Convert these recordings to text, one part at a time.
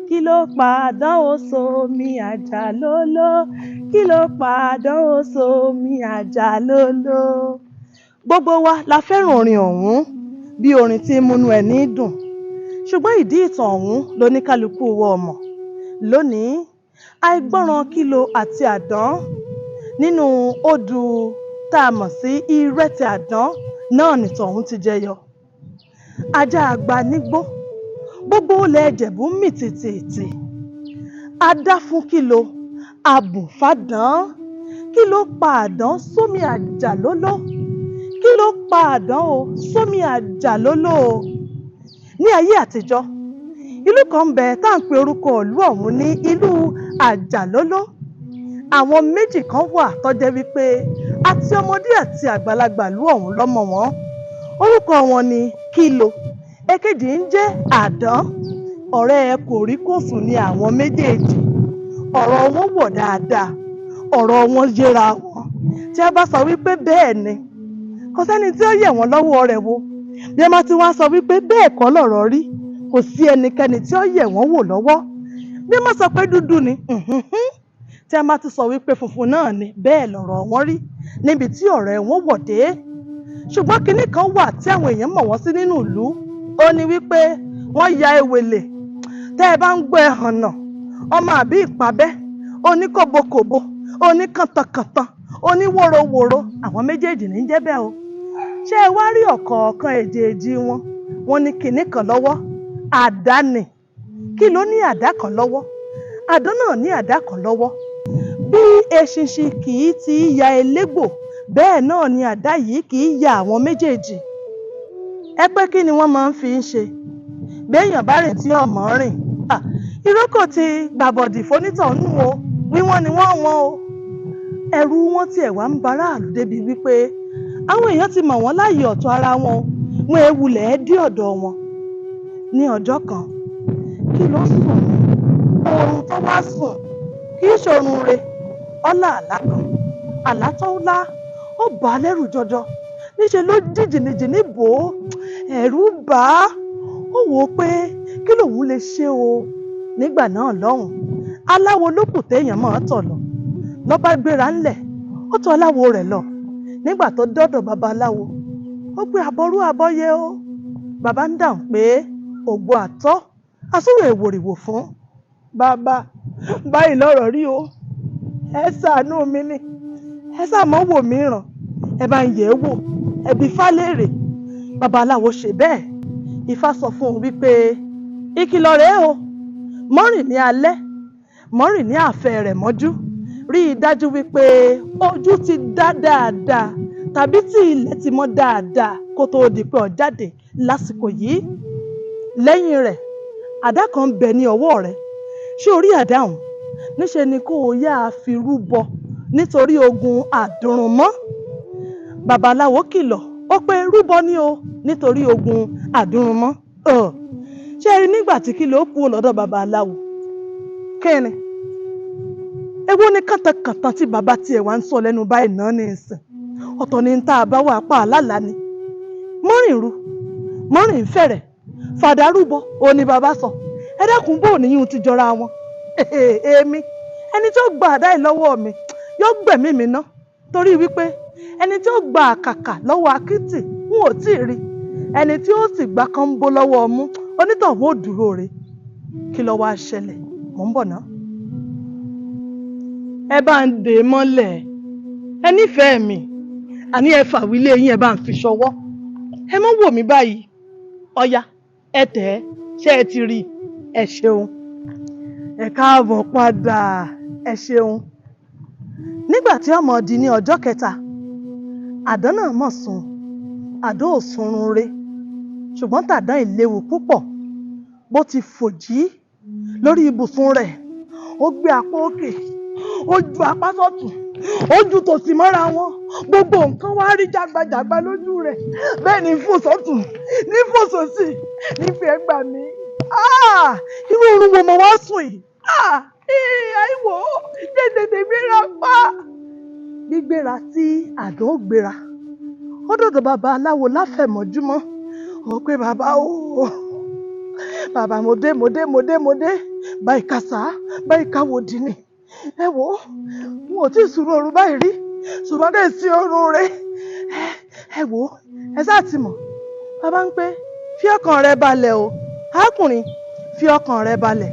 Kí ló pa àdánwò sómi àjàlóló? Kí ló pa àdánwò sómi àjàlóló? Gbogbo wa la fẹ́ràn orin ọ̀hún bí orin tí ń múnú ẹni dùn. Ṣùgbọ́n ìdí ìtàn ọ̀hún loníkálukú wa ò mọ̀. Lónìí, àìgbọràn Kílò àti Àdán nínú odù tá a mọ̀ sí Ìrẹtẹ̀ Àdán náà nìtàn ọ̀hún ti jẹyọ. Ajá àgbà nígbó, gbogbo ilẹ̀ Ìjẹ̀bú mì tìtìtì. A dá fún Kílò, a bù fádàn. Kí ló pa àdán sómi àjàlóló? Kí ló pa àdán o sómi àjàlóló o? Ní ayé àtijọ́, ìlú kan ń bẹ tá à ń pe orúkọ ìlú ọ̀hún ní ìlú Àjàlóló. Àwọn méjì kan wà tó jẹ́ wípé àti ọmọdé àti àgbàlagbà ìlú ọ̀hún ló mọ̀ wọ́n. Orúkọ wọn ni Kílò, èkejì ń jẹ́ Àdán. Ọ̀rẹ́ kòríkòsùn ni àwọn méjèèjì. Ọ̀rọ̀ wọn wọ̀ dáadáa, ọ̀rọ̀ wọn yéra wọn. Tí a bá sọ wípé bẹ́ẹ̀ ni, kò sẹ́ni tí ó yẹ̀ wọ́n lọ́wọ́ rẹ̀ wò. Bí a bá ti wá sọ wípé bẹ́ẹ̀ kọ́ lọ̀rọ̀ rí, kò sí ẹnikẹ́ni tí ó yẹ̀ wọ́n wò lọ́wọ́. Bí a bá sọ pé dúdú ni, tí a bá ti sọ wípé funfun náà ni, bẹ́ẹ̀ lọ̀rọ̀ wọn rí níbi tí ọ̀rẹ́ wọn wọ̀ dé. Ṣùgbọ́n kinní kan wà tí àwọn èèyàn mọ̀ wọ́n sí nínú ìlú. Ó ní wípé wọ́n ya ewele. Tẹ́ ẹ bá ń gbọ́ ẹhànnà, ọmọ àbí ìpàbẹ́, oníkòbókòbó, oníkàntankàntan, oníwòrowòro, àwọn méjèèjì ní jẹ́ bẹ́ẹ̀ o. Ṣé ẹ wá rí ọ̀kọ̀ọ̀kan èjèèjì wọn? Wọ́n ní kinní kan lọ́wọ́, àdá ni. Kí ló ní àdá kan lọ́wọ́? Àdán náà ní àdá kan lọ́wọ́. Bí eṣinṣin kì í ti í ya elégbò, bẹ́ẹ̀ náà ni àdá yìí kì í ya àwọn méjèèjì. Ẹ pé kí ni wọ́n máa ń fi ń ṣe? Béèyàn bá rìn tí ọ̀mọ́ rìn, ìrókò ti gbàbọ̀dì fónítọ̀hún nù o, wíwọ́n ni wọ́n wọ́n o. Ẹ̀rù wọn tiẹ̀ wá ń baráàlú débi wípé àwọn èèyàn ti mọ̀ wọ́n láàyè ọ̀tọ̀ ara wọn, wọn è wulẹ̀ dé ọ̀dọ̀ wọn. Ní ọjọ́ kan, kí ló sùn ní? Oorun tó wá sùn kì í ṣoorun re, ó lá àlá kan. Àlá tó lá, ó bà á lẹ́rù jọjọ. Níṣe ló jí jìnnìjìnnì bò ó, ẹ̀rù bà á. Ó wò ó pé kí lòun lè ṣe o. Nígbà náà lọ́hùn, aláwo ló kù téèyàn máa tọ̀ lọ. Ló bá gbéra ńlẹ̀, ó tọ̀ aláwo rẹ̀ lọ. Nígbà tó dọ́dọ̀ babaláwo, ó pé àbọrú àbọyè o. Bàbá ń dáhùn pé ògo àtọ́, àsúrò èwòrìwò fún. Bàbá, báyìí lọ̀rọ̀ rí o. Ẹ ṣàánú mi ni. Ẹ ṣáà mọ́ wò mí ràn. Ẹ bá ń yẹ̀ ẹ́ wò. Ẹ bi Ifá léèrè. Babaláwo ṣe bẹ́ẹ̀. Ifá sọ fún un wípé ìkìlọ̀ rèé o. Mọ́ rìn ní alẹ́, mọ́ rìn ní àfẹ́ rẹ̀ mọ́jú. Rí i dájú wípé ojú ti dá dáadáa tàbí tí ilẹ̀ ti mọ́ dáadáa kó tó di pé o jáde lásìkò yìí. Lẹ́yìn rẹ̀, àdá kan ń bẹ ní ọwọ́ rẹ. Ṣé o rí àdá ọ̀hún? Níṣe ni kó o yáa fi rúbọ nítorí ogun àdùnrùnmọ́. Babaláwo kìlọ̀, ó pé rúbọ ní o nítorí ogun àdùnrùnmọ́. Ṣé ẹ rí nígbà tí Kílò kúrò lọ́dọ̀ babaláwo? Kí ni? Èwo ni kàntankàntan tí bàbá tiẹ̀ wá ń sọ lẹ́nu báyìí náà ní ìsìn? Ọ̀tọ̀ ni tá a bá wà pa àlàlà ni. Mọ́rìn ru, mọ́rìn fẹ̀rẹ̀, fàdá rúbọ, ó ní bàbá sọ. Ẹ dákun, bó ní yín ti jọra wọn. Èmi, ẹni tí ó gba àdá yìí lọ́wọ́ mi, yóò gbẹ̀mí mi ná. Torí wípé ẹni tí ó gba àkàkà lọ́wọ́ akítì, n ò tí ì rí. Ẹni tí ó sì gba kánbó lọ́wọ́ ọmú, onítọ̀hún ò dúró re. Kí ló wá ṣẹlẹ̀? Mò ń bọ̀ ná. Ẹ bá ń dè é mọ́lẹ̀. Ẹ nífẹ̀ẹ́ mi. Àní ẹ fàwílé yín, ẹ bá ń fi ṣọwọ́. Ẹ má wò mí báyìí. Ọya, ẹ tẹ̀ ẹ́, ṣé ẹ ti rí i? Ẹ ṣeun. Ẹ káàbọ̀ padà. Ẹ ṣeun. Nígbà tí ọmọ di ní ọjọ́ kẹta, àdán náà mọ̀ sùn. Àdán ò sunrun re. Ṣùgbọ́n tàdán ìléwu púpọ̀. Bó ti fò jí lórí ibùsùn rẹ̀, ó gbé apá òkè, ó ju apá sọ́tùn, ó ju tòsì mọ́ra wọn. Gbogbo nǹkan wá rí jágbajàgba lójú rẹ̀. Bẹ́ẹ̀ ni fò sọ́tùn, ní fò sósì, ní fi ẹ gbà mí. Irú oorun wo mo wá sùn yìí? Àìwò jẹ́ tètè gbéra pa. Gbígbéra tí àdán ó gbéra, ó dọ̀dọ̀ bàbá aláwo láfẹ̀mọ́júmọ́. Ó pé bàbá o, bàbá, mo dé, mo dé, mo dé, mo dé, báyìí kàṣá báyìí káwòdì ni. Ẹ wò ó, n ò tí ì sùn oorun báyìí rí, ṣùgbọ́n kò sí oorun rẹ. Ẹ wò ó, ẹ sáà ti mọ̀. Bàbá ń pé, fi ọkàn rẹ balẹ̀ o, arákùnrin, fi ọkàn rẹ balẹ̀.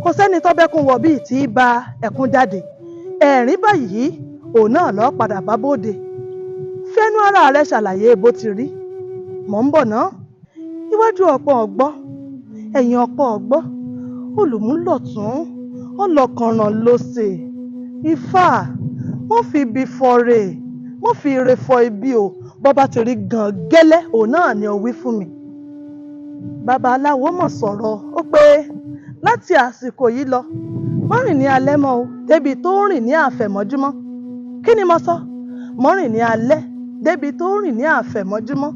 Kò sẹ́ni tó bẹ́kún wọ̀ bíi tí í ba ẹ̀kún jáde. Ẹ̀rín báyìí òun náà lọ́ọ́ padà bá bóde. Fẹ́nu ara rẹ ṣàlàyé bó ti rí. Mọ̀ ń bọ̀ ná. Iwájú ọ̀pọ̀ ọ̀gbọ́, ẹ̀yìn ọ̀pọ̀ ọ̀gbọ́, olùmúlọ̀tún ọlọ́kànràn ló ṣe. Ifá wọ́n fi ibi fọre, wọ́n fi ire fọ ibi o. Bọ́ bá ti rí gan gẹ́lẹ́, òun náà ni ó wí fún mi. Bàbá aláwo mọ̀ sọ̀rọ̀, ó pé láti àsìkò yìí lọ, má rìn ní alẹ́ mọ́ o, débi tó rìn ní àfẹ̀mọ́júmọ́. Kí ni mo sọ? Mọ́ rìn ní alẹ́ débi tó rìn ní àfẹ̀mọ́júmọ́.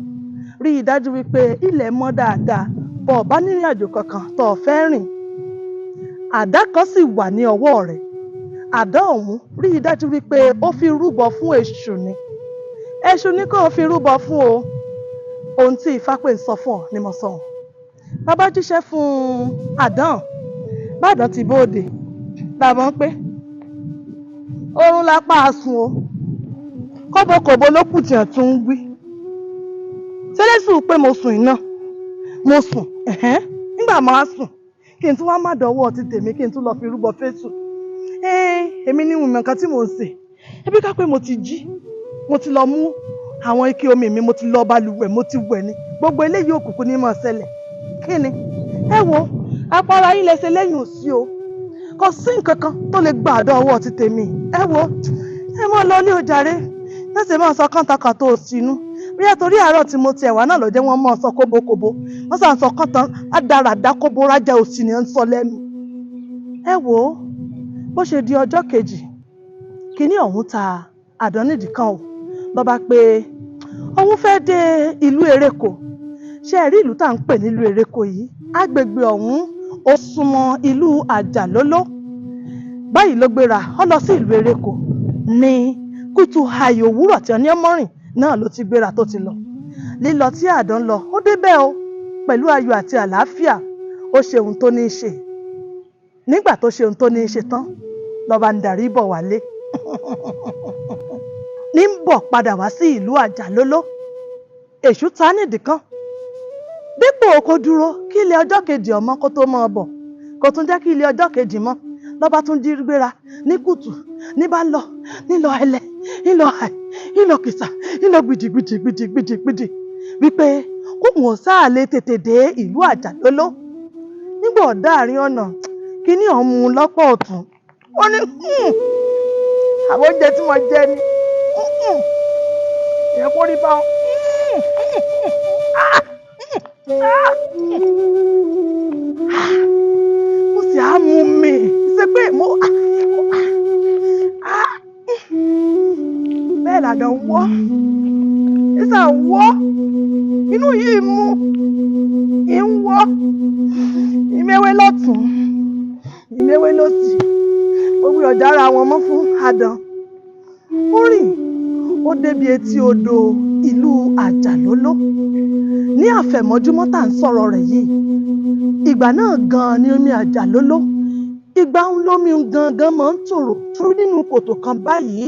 Rí i dájú wípé ilẹ̀ mọ́ dáadáa bọ́ ọ bá nírìn àjò kankan tó o fẹ́ rìn. Àdá kan sì wà ní ọwọ́ rẹ̀. Àdá ọ̀hún, rí i dájú wípé ó fi rúbọ fún èṣù ni. Èṣù ni kó o fi rúbọ fún o. Ohun tí Ifá pè ń sọ fún ọ ni mo sọ. Bàbá jíṣẹ́ fún àdán. Bàdàn ti bóde làbọ̀n pé oorun lápá sùn o, kọ́bọ̀kọ̀bọ̀ ló kù tí ẹ̀ tún ń wí. Sẹ́lẹ̀sù pé mo sùn iná, mo sùn ẹ̀hẹ́n. Nígbà máa sùn, kí n tún wá má dọwọ́ ti tèmi, kí n tún lọ fi rúbọ fésù. Èmi ní ìmọ̀ nǹkan tí mò ń ṣe. Ẹbí ká pé mo ti jí, mo ti lọ mú àwọn ike omi mi, mo ti lọ balùwẹ̀, mo ti wẹ̀ ni, gbogbo eléyìí òkùnkùn ní mọ̀ ṣẹlẹ̀. Kí ni? Ẹ wo apára yín lẹsẹ̀ lẹ́yìn òsì o. Kò sí nǹkan kan tó lè gba àdó ọwọ́ ti tèmi. Ẹ wo, ẹ mọ́ lọ ní ojàre lẹ́sẹ̀ máa sọ kàńtàkàntà òsínú. Bóyá torí àárọ̀ tí mo tiẹ̀ wá náà ló jẹ́ wọ́n máa sọ kóbókóbó. Wọ́n sàn sọ kàntàn rádaràdá, kóbó rájà òsì ni ń sọ lẹ́nu. Ẹ wò ó, bó ṣe di ọjọ́ kejì, kíní ọ̀hún ta àdán nídìí kan o. Bàbá pé òun fẹ́ dé ìlú Ereko. Ṣé ẹ rí ìlú tá à ń pè nílùú Ereko yìí? Agbègbè ọ̀hún ó súnmọ́ ìlú Àjàlóló. Báyìí ló gbéra, ó lọ sí ìlú Ereko ní kùtù ààyè òwúrọ̀ tí ọní ọmọ rìn náà ló ti gbéra tó ti lọ. Lílọ tí àdán lọ, ó débẹ̀ o pẹ̀lú ayọ̀ àti àlàáfíà. Ó ṣe ohun tó ní í ṣe. Nígbà tó ṣe ohun tó ní í ṣe tán, lọ́ba ń darí bọ̀ wálé, ní ń bọ̀ padà wá sí ìlú Àjàlóló. Èṣù ta nídìí kan. Dípò kó dúró kí ilé ọjọ́ kejì ọmọ kó tó máa bọ̀, kó tún jẹ́ kí ilé ọjọ́ kejì mọ́, lọ́ba tún jí gbéra ní kùtù, ní bá lọ nílọ ẹlẹ, nílọ àì, nílọ kìsà, nílọ gbìdìgbìdì gbìdìgbìdì gbìdì, wípé kóun ò sáà lè tètè dé ìlú Àjàlóló. Nígbà ọ̀dá àárín ọ̀nà, kíní ọ̀hún mú un lọ́pọ̀ ọ̀tún. Ó ní àwọn oúnjẹ tí mo jẹ ni ìyẹn kó rí bá mo sì á mú mi ṣe pé mo bẹ́ẹ̀ làdán wọ́ ìsà wọ́ inú yìí mú ń wọ́ ìmẹ̀wé lọ́tún, ìmẹ̀wé lọ́sì. Gbogbo ọ̀dà ara wọn mọ́ fún àdán. Ó rìn, ó débi etí odò ìlú Àjàlóló ní àfẹ̀mọ́júmọ́ tá à ń sọ̀rọ̀ rẹ̀ yìí. Ìgbà náà gan-an ni omi Àjàlóló, ìgbà ń lómi gangan máa ń tòrò, torí nínú kòtò kan báyìí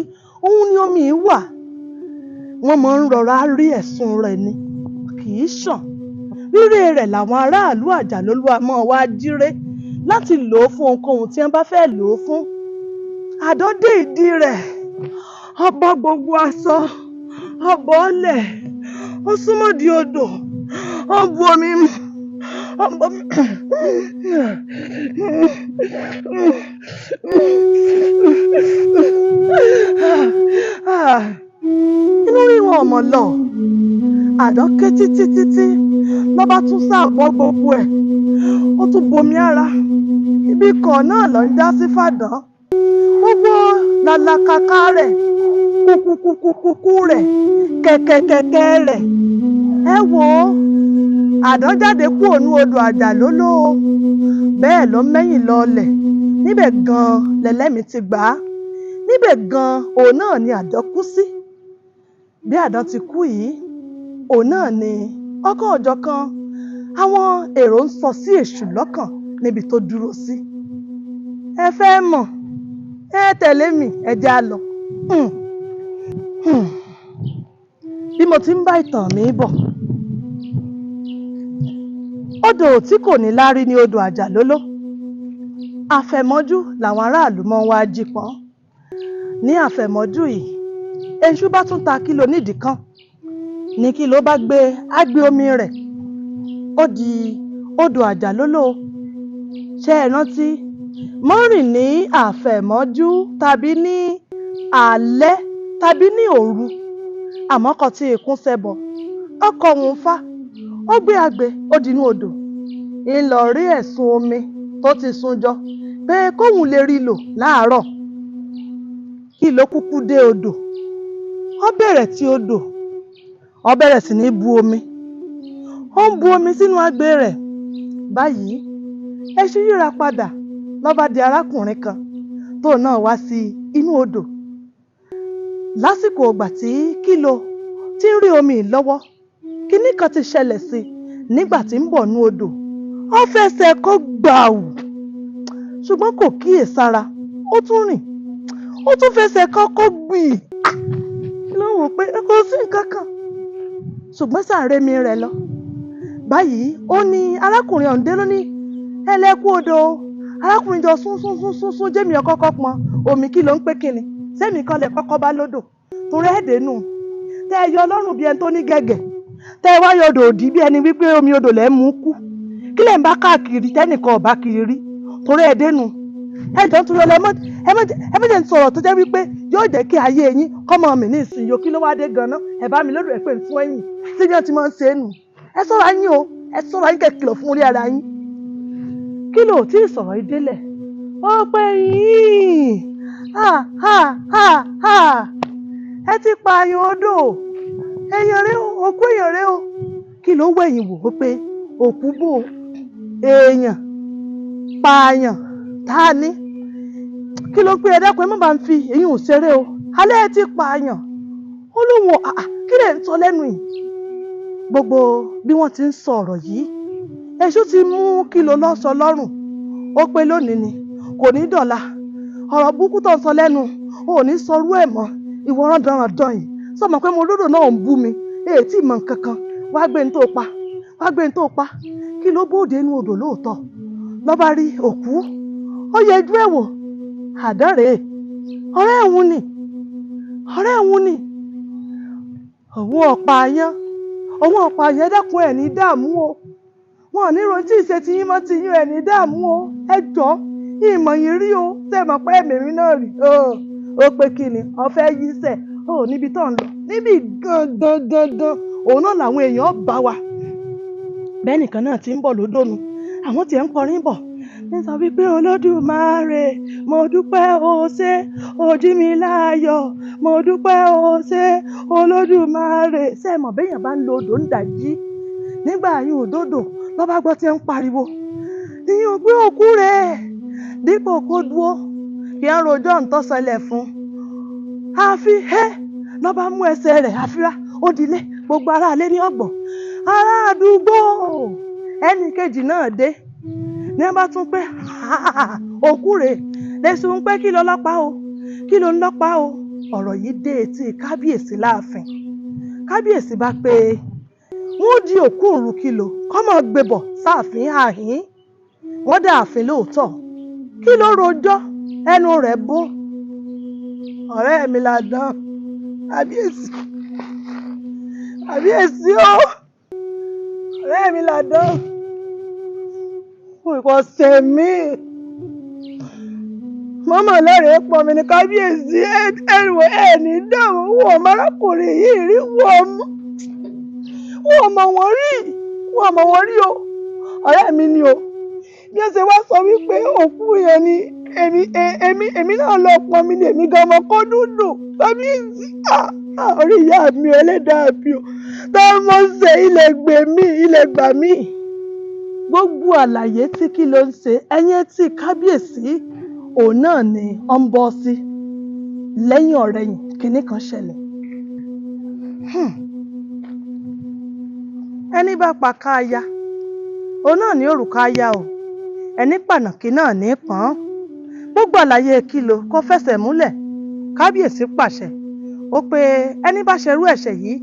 òun ni omi yìí wà. Wọ́n máa ń rọra rí ẹ̀sùn rẹ̀ ni, kì í ṣàn. Rírè rẹ̀ làwọn aráàlú Àjàlóló a máa wá jíre láti lò ó fún ohunkóhun tí wọ́n bá fẹ́ lò ó fún. Àdán dé ìdí rẹ̀, ó bọ́ gbogbo aṣọ, ó bọ́lẹ̀, ó súnmọ́ di odò, ó bu omi mu, ó bu omi. Inú rírun ọmọ lọ. Àdán ké títí títí, ló bá tún sáàbọ̀ gbogbo ẹ̀, ó tún bomi ara. Ibi kan náà ló ń já sí fàdán. Gbogbo làlàkàkà rẹ̀, kùkùkùkùkù rẹ̀, kẹ̀kẹ̀kẹ̀kẹ̀ rẹ̀. Ẹ wò ó, àdán jáde kúrò ní odò Àjàlóló o. Bẹ́ẹ̀ ló mẹ́yìn lọlẹ̀ Níbẹ̀ gan-an lẹlẹ́mìí ti gbà á. Níbẹ̀ gan-an òun náà ni àdán kú sí. Bí àdán ti kú yìí, òun náà ni ọ̀kan òjọ̀kan àwọn èrò ń sọ sí èṣù lọ́kàn níbi tó dúró sí. Ẹ fẹ́ mọ̀, ẹ tẹ̀lé mi, ẹ jẹ́ á lọ. Bí mo ti ń bá ìtàn mi bọ̀, odò tí kò ní láárí ní odò Àjàlóló. Àfẹ̀mọ́jú làwọn aráàlú mọ́ ń wá jí pọ́n. Ní àfẹ̀mọ́jú yìí, èṣù bá tún ta kílò nídìí kan ní kílò bá gbé agbe omi rẹ̀, ó di odò Àjàlóló. Ṣé ẹ rántí? Mọ́ rìn ní àfẹ̀mọ́jú tàbí ní alẹ́ tàbí ní òru, àmọ́ kò tí ì kún sẹ́bọ̀. Ọkọ̀ òun fá, ó gbé agbe, ó dinú odò. Ń lọ rí ẹ̀sùn omi tó ti sun jọ pé kóun lè rí lò láàárọ̀. Kí ló kúkú dé odò? Ó bẹ̀rẹ̀ tí odò, ó bẹ̀rẹ̀ sí ní bu omi. Ó ń bu omi sínú agbe rẹ̀. Báyìí, èṣù yíra padà ló bá di arákùnrin kan tóun náà wá sí inú odò. Lásìkò ìgbà tí Kílò tí ń rí omi yìí lọ́wọ́, kinní kan ti ṣẹlẹ̀ sí i nígbà tí ń bọ̀ nú odò. Ó fẹsẹ̀ kó gbàù, ṣùgbọ́n kò kíyèsára, ó tún rìn, ó tún fẹsẹ̀ kan kó gbì. Kí ló ń wò pé kò sí nǹkan kan, ṣùgbọ́n sàrémi rẹ̀ lọ. Báyìí, ó ní arákùnrin ọ̀hún dé ló ní ẹlẹ́kú odò. Arákùnrin jọ sún sún sún sún sún jẹ́mi ọkọ́kọ́ pọn omi. Kí ló ń pé kíni? Sẹ́mi kan lè kọ́kọ́ bá lódò torí ẹ̀ẹ́dẹ̀ nù. Tẹ́ ẹ yọ ọlọ́run bí ẹni tó ní gẹ̀gẹ̀, tẹ́ ẹ wá yọ odò òdì bí ẹni wípé omi odò lẹ́ mú kú. Kí lẹ̀ ń bá káàkiri tẹ́nìkan ò bá kiri rí torí ẹ̀ẹ́dẹ̀ nù? Ẹ jọ̀ọ́, nítorí ọlọ́, ẹ má jẹ́ ń sọ̀rọ̀ tó jẹ́ wípé yóò jẹ́ kí ayé yín kọ́mọ mi ní ìsinyìí. Kí ló wá dé gan-an? Ẹ bá mi lódò, ẹ pé ń fún ẹ̀yìn tí bí wọ́n ti máa ń ṣe é nù. Ẹ ṣọ́ra yín o, ẹ ṣọ́ra yín, kẹ́ kìlọ̀ fún orí ara yín. Kí ló tí ì sọ̀rọ̀ yìí délẹ̀? Ó pé yín, ha ha ha ha, ẹ ti pààyàn odò, èèyàn rẹ o, òkú èèyàn rẹ o. Kí ló wẹ̀yìn wò ó pé òkú bò, èèyàn pààyàn tá a ní? Kí ló pé ẹ dákun, ẹ má bàa ń fi èyí ò ṣeré o, alẹ́ ẹ ti pààyàn. Ó lóun ò, kí lè ń sọ lẹ́nu yìí? Gbogbo bí wọ́n ti ń sọ ọ̀rọ̀ yìí, èṣù ti mú kí ló lọ́ sọ lọ́rùn. Ó pé lónìí ni kò ní dọ̀la. Ọ̀rọ̀ burúkú tó ń sọ lẹ́nu, ò ní sọrú ẹ̀ mọ́. Ìwọ rándanràndan yìí, sọ mọ̀ pé mo lódò náà ń bú mi, èyí tí mọ̀ nǹkan kan. Wá gbé ní tó pa, wá gbé ní tó pa. Kí ló bóde inú odò lóòótọ́ ló bá rí òkú? Ó yẹjú ẹ̀ wò, àdán rèé, ọ̀rẹ́ òun ni, ọ̀rẹ́ òun ni. Òun ọ̀pá àyàn, òun ọ̀pá àyàn. Ẹ dákun, ẹ̀ ní dààmú o. Wọn ò ní ronú tí ìṣe ti yín mọ́ ti yín. Ẹ̀ ní dààmú o. Ẹ jọ̀ọ́, ìmọ̀ yín rí o. Ṣé ẹ mọ̀ pé ẹ̀mí mi náà rí o? Pé kí ni ọ̀fẹ́ yí sẹ̀ o níbi tó ń lọ níbi gangan gangan, òun náà làwọn èèyàn bá wa. Bẹ́ẹ̀ nìkan náà ti ń bọ̀ lódò nu, àwọn tiẹ̀ ń kọrin bọ̀ ní sọ wípé, "Olódùmarè, mo dúpẹ́ o, ṣé o jí mi láàyò, mo dúpẹ́ o, ṣé Olódùmarè." Ṣé ẹ mọ̀ béèyàn bá ń lo odò ń dàjí nígbà yín òdòdó lọ́ba gbọ́ tí ń pariwo ìyẹn ò gbé òkú rẹ̀ dípò kó dúró kí ń rojọ́ ntọ́sẹlẹ̀ fún àfi ẹ́ lọ́ba mú ẹsẹ̀ rẹ̀ àfírá ó dilé. Gbogbo aráalé ní ọ̀gbọ̀n, ará àdúgbò, ẹnì kejì náà dé ní wọ́n bá tún pé òkú rẹ̀ lẹ́sùn ń pé kí ló lọ́pàá o, kí ló ń lọ́pàá o. Ọ̀rọ̀ yìí dé etí kábíyèsí láàfin. Kábíyèsí bá pé wọ́n di òkú òru kìlò kọ́mọ gbé bọ̀ sáàfin àhín. Wọ́n dá ààfin lóòótọ́. Kí ló rojọ́, ẹnu rẹ̀ bó. "Ọ̀rẹ́ mi la dán, kábíyèsí, kábíyèsí o, ọ̀rẹ́ mi la dán, kò ṣe mí mọ́mọ́ lẹ́rìí pọ̀ mi ní kábíyèsí. Ẹrù ẹ̀ ní dààmú. Wọ́n mọ arákùnrin yìí rí, wọ́n mọ̀ wọ́n rí, wọ́n mọ̀ wọ́n rí o. Ọ̀rẹ́ mi ni o. Bí ó ṣe wá sọ wípé òkú yẹn ni èmi, èmi náà lọ pọn mi ni, èmi gan ọmọ kó dúdú. Kábíyèsí, orí ìyá mi, ẹlẹ́dàá mi o, tọ́mọ ṣe ilẹ̀ gbè mí, ilẹ̀ gbà mí." Gbogbo àlàyé tí kí ló ń ṣe ẹ̀yìn tí kábíyèsí. Òun náà ni ó ń bọ́ sí lẹ́yìn ọ̀rẹyìn kinní kan ṣẹlẹ̀. Ẹni bá pa káaya, òun náà ní òrùka aya o. Ẹni pànàkì náà ní pọ́n. Gbogbo àlàyé kìlò kò fẹsẹ̀ múlẹ̀. Kábíyèsí pàṣẹ ó pé ẹni bá ṣerú ẹ̀ṣẹ̀ yìí,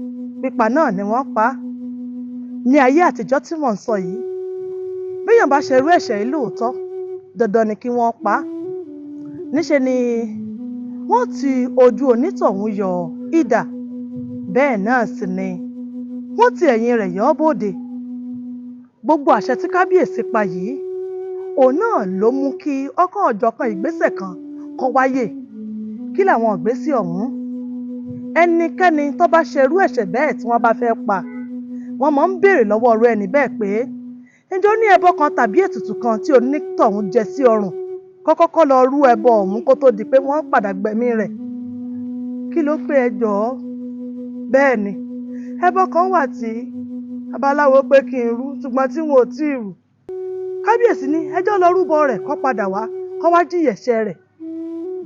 pípa náà ni wọ́n pa á. Ní ayé àtijọ́ tí mò ń sọ yìí, béèyàn bá ṣerú ẹ̀ṣẹ̀ yìí lóòótọ́, dandan ni kí wọ́n pa á. Níṣe ni wọ́n ti ojú onítọ̀hún yọ idà, bẹ́ẹ̀ náà sì ni wọ́n ti ẹ̀yìn rẹ̀ yọ ọ́ bóde. Gbogbo àṣẹ tí kábíyèsí pa yìí, òun náà ló mú kí ọ̀kan ọ̀jọ̀kan ìgbésẹ̀ kan kó wáyé. Kí làwọn ìgbésẹ̀ ọ̀hún? Ẹnikẹ́ni tó bá ṣerú ẹ̀ṣẹ̀ bẹ́ẹ̀ tí wọ́n bá fẹ́ pa, wọ́n máa ń béèrè lọ́wọ́ ọ̀rọ̀ ẹni bẹ́ẹ̀ pé ǹjẹ́ ó ní ẹbọ kan tàbí ètùtù kan tí onítọ̀hún jẹ sí ọrùn, kó kọ́kọ́ lọ rú ẹbọ ọ̀hún kó tó di pé wọ́n padà gbẹ̀mí rẹ̀. Kí ló pé ẹ jọ̀ọ́? Bẹ́ẹ̀ ni, ẹbọ kan wà tí babaláwo pé kí n rú, ṣùgbọ́n tí wọn ò tí ì rú. Kábíyèsí ní ẹjọ́ lọ rúbọ rẹ̀ kó padà wá, kó wá jìyà ẹ̀ṣẹ̀ rẹ̀.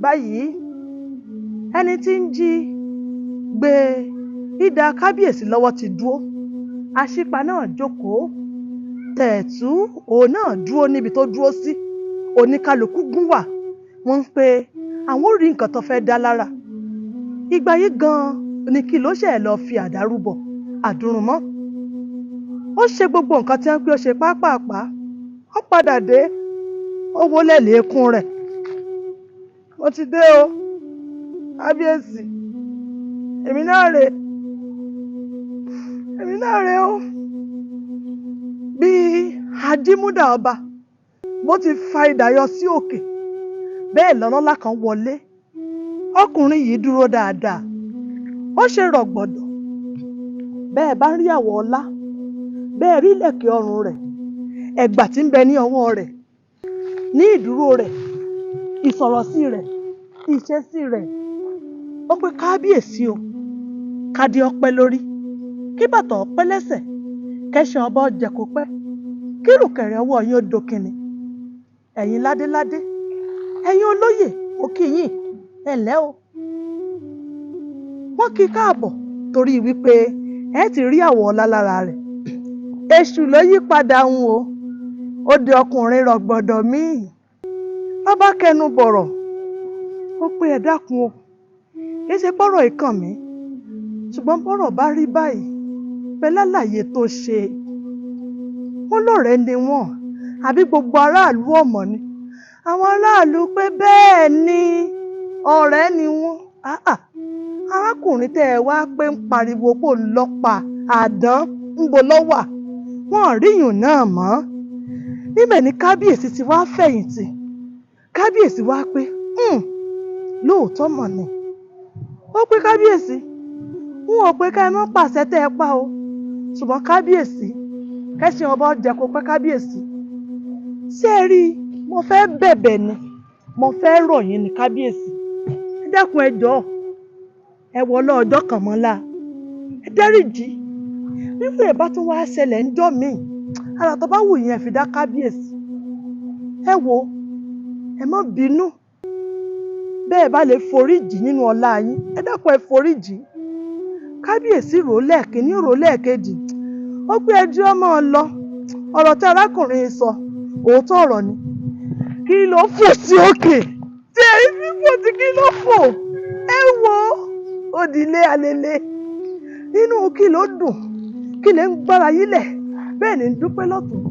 Báyìí, ẹni tí ń jí gbé idà kábíyèsí lọ́wọ́ ti dúró. Aṣípa náà jókòó. Tẹ̀tú òun náà dúró níbi tó dúró sí. Oníkálukú gún wà. Wọ́n ń pe àwọn ò rí nǹkan tó fẹ́ dá lára. Ìgbà yìí gan-an ni kí ló ṣe lọ fi àdá rúbọ àdúrúmọ́. Ó ṣe gbogbo nǹkan tí wọ́n pé ó ṣe pápàpá. Ó padà dé, ó wọlé lẹ́ẹ̀kún rẹ̀. Mo ti dé o, kábíyèsí. Èmi náà rè. Èmi náà rè o. Bí Ajímúdà ọba bó ti fa idà yọ sí òkè, bẹ́ẹ̀ lọ́lọ́lá kan wọlé. Ọkùnrin yìí dúró dáadáa. Ó ṣe rọ̀gbọ̀dọ̀. Bẹ́ẹ̀ bá rí àwọ̀ ọlá, bẹ́ẹ̀ rí ìlẹ̀kẹ̀ ọrùn rẹ̀, ẹ̀gbà tí ń bẹ ní ọwọ́ rẹ̀, ní ìdúró rẹ̀, ìsọ̀rọ̀sí rẹ̀, ìṣesí rẹ̀. Ó pé kábíyèsí o, kádé ọpẹ́ lórí, kí bàtà ọpẹ́ lẹ́sẹ̀, kẹ́ṣìn ọba ọjẹ́ kó pẹ́, kí ìrùkẹ̀rẹ̀ ọwọ́ yín ó dókinni. Ẹ̀yin ládéládé, ẹ̀yin olóyè, ó kí yín, ẹ ǹlẹ́ o. Wọ́n kí i káàbọ̀ torí wípé ẹ ti rí àwọ̀ ọlá lára rẹ̀. Èṣù ló yí padà ń o. Ó di ọkùnrin rọ̀gbọ̀dọ̀ míì. Ló bá kẹnu bọ̀rọ̀, ó pé ẹ dákun o. Kì í ṣe pọ́rọ̀ ìkàn mi, ṣùgbọ́n bọ́rọ̀ bá rí báyìí, pẹ̀lú àlàyé tó ṣe. Wọ́n lọ̀rẹ́ ni wọ́n, àbí gbogbo aráàlú ọ̀mọ̀ ni. Àwọn aráàlú pé bẹ́ẹ̀ ni, ọ̀rẹ́ ni wọ́n. Àà, arákùnrin tẹ́ ẹ wá pé ń pariwo pò ń lọ́pa àdán ń bo lọ́wà. Wọ́n ò ríyùn náà mọ́. Níbẹ̀ ni kábíyèsí ti wá fẹ̀yìntì. Kábíyèsí wá pé, lóòótọ́ mọ̀ ni. Ó pé kábíyèsí, n ò pé ká ẹ má pàṣẹ tẹ́ ẹ pa o. Ṣùgbọ́n kábíyèsí, kẹ́ṣìn ọba jẹ́ kó pẹ́ kábíyèsí. Ṣé ẹ rí i? Mo fẹ́ bẹ̀bẹ̀ ni, mo fẹ́ rọ̀ yín ní kábíyèsí. Ẹ dákun ẹ jọ̀ọ́, ẹ wọlé ọjọ́ kan mọ́lá. Ẹ dáríjì. Bírú ẹ̀ bá tún wá ṣẹlẹ̀ ńjọ́ míì, àrà tó bá wù yín ẹ fi dá kábíyèsí. Ẹ wo, ẹ má bínú. Bẹ́ẹ̀ bá lè foríjì nínú ọlá yín, ẹ dákun ẹ foríjì. Kábíyèsí rò ó lẹ́ẹ̀kínní, rò ó lẹ́ẹ̀kejì. Ó pé ẹjọ́ ọmọ lọ. Ọ̀rọ̀ tí arákùnrin sọ, òótọ́ ọ̀rọ̀ ni. Kí ló fò sí òkè? Tí ẹ rí fífò tí kí ló fò? Ẹ wo, ó di ilé alele. Inú kí ló dùn? Kí lè ń gbára yílẹ̀? Bẹ́ẹ̀ ni ń dúpẹ́ lọ́tùn,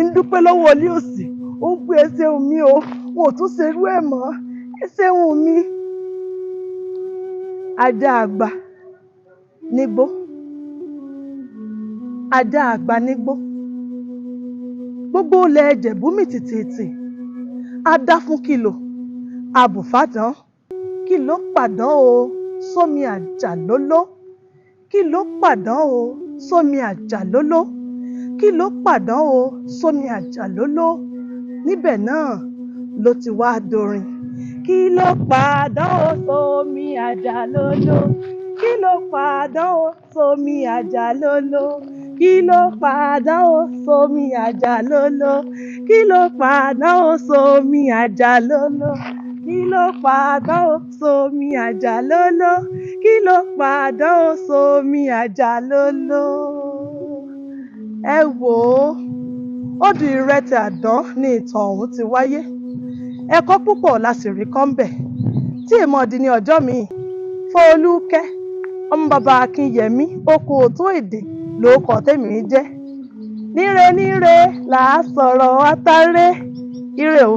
ń dúpẹ́ lọ́wọ́ ilé òsì. Ó ń pé ẹ ṣeun mi o, wọn ò tún ṣerú ẹ̀ mọ́. Ẹ ṣeun mi. Ajá àgbà nígbó. Ajá àgbà nígbó. Gbogbo ilẹ̀ Ìjẹ̀bú mì tìtìtì. A dá fún kìlò, a bù fádàn. Kí ló pàdán o sómi àjàlóló? Kí ló pàdán o sómi àjàlóló? Kí ló pàdán o sómi àjàlóló? Níbẹ̀ náà ló ti wá dorin. Kí ló pàdán o sómi àjàlóló? Kí ló pàdán o sómi àjàlóló? Kí ló pàdán o sómi àjàlóló? Kí ló pàdán o sómi àjàlóló? Kí ló pa àdánwò sómi àjà lóló? Kí ló pa àdánwò sómi àjà lóló? Ẹ wò ó, odù Ìrẹtẹ̀ Àdán ni ìtàn ọ̀hún ti wáyé. Ẹ̀kọ́ púpọ̀ la sì rí kọ́ ńbẹ̀ tí èèmọ̀ di ní ọjọ́ míì. Fọlúkẹ́, ọmọ bàbá Akínyẹmí, okòótọ́ èdè lóókọ tèmi ń jẹ́. Níre níre là á sọ̀rọ̀ atáré. Ire o.